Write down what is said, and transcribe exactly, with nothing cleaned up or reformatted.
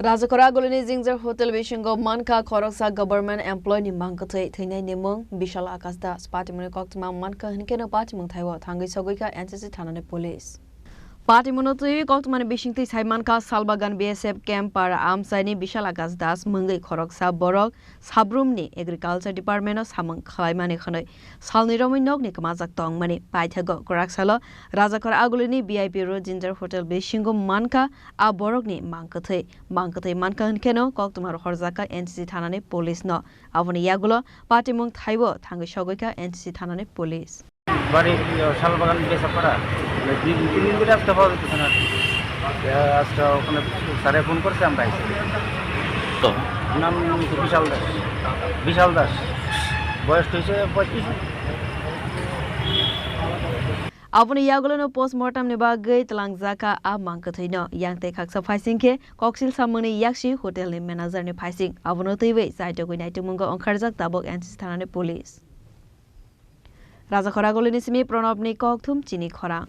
Rajakora Agulini Jingjak Hotel bisingo mankha khoroksa government employee ni mangkwthwi thwinai ni mung Bishal Akash Das. Patimungni koktwma mankha hinkhe no patimung thaibo thangwi sogwikha N C C thanani police. Patimungno twiwi koktwmani bisingtwi sai mankha Salbagan B S F camp para amchaini Bishal Akash Das mungwi khoroksa borok Sabrumni Agriculture Department o samung khlaimani hwnwi salni romwi nokni kwmajak tongmani paithago kwrak salo Rajakora Agulini V I P Road Jingjak Hotel bisingo mankha a borokni mangkwthwi. Mangkwthwi mankha hinkheno koktwma rohorjakha N C C thanani police no. Aboni yagulo patimung thaibo thangwi sogwikha N C C thanani police. Bari, uh, Salbagan Besapara. Di-, di-, di-, di-, রাস্তা পাওয়া যেতেছে না। আহ, আজকে ওখানে স্যারে ফোন করছে, আমরা আইছি। তো? নাম হচ্ছে বিশাল দাস। বিশাল দাস। বয়স হয়েছে পঁয়ত্রিশ। Aboni yagulono postmortem ni bagwi twlangjakha a mangkwthwino. Yang tei khaksa phaising khe koksil samungni yaksi hotel ni manager ni phaising. Abono twiwi chaitogwi naitukmungo ongkharjak tabuk N C C thanani police. Rajakora Agulini simi Pranabni kokthum chini khorang.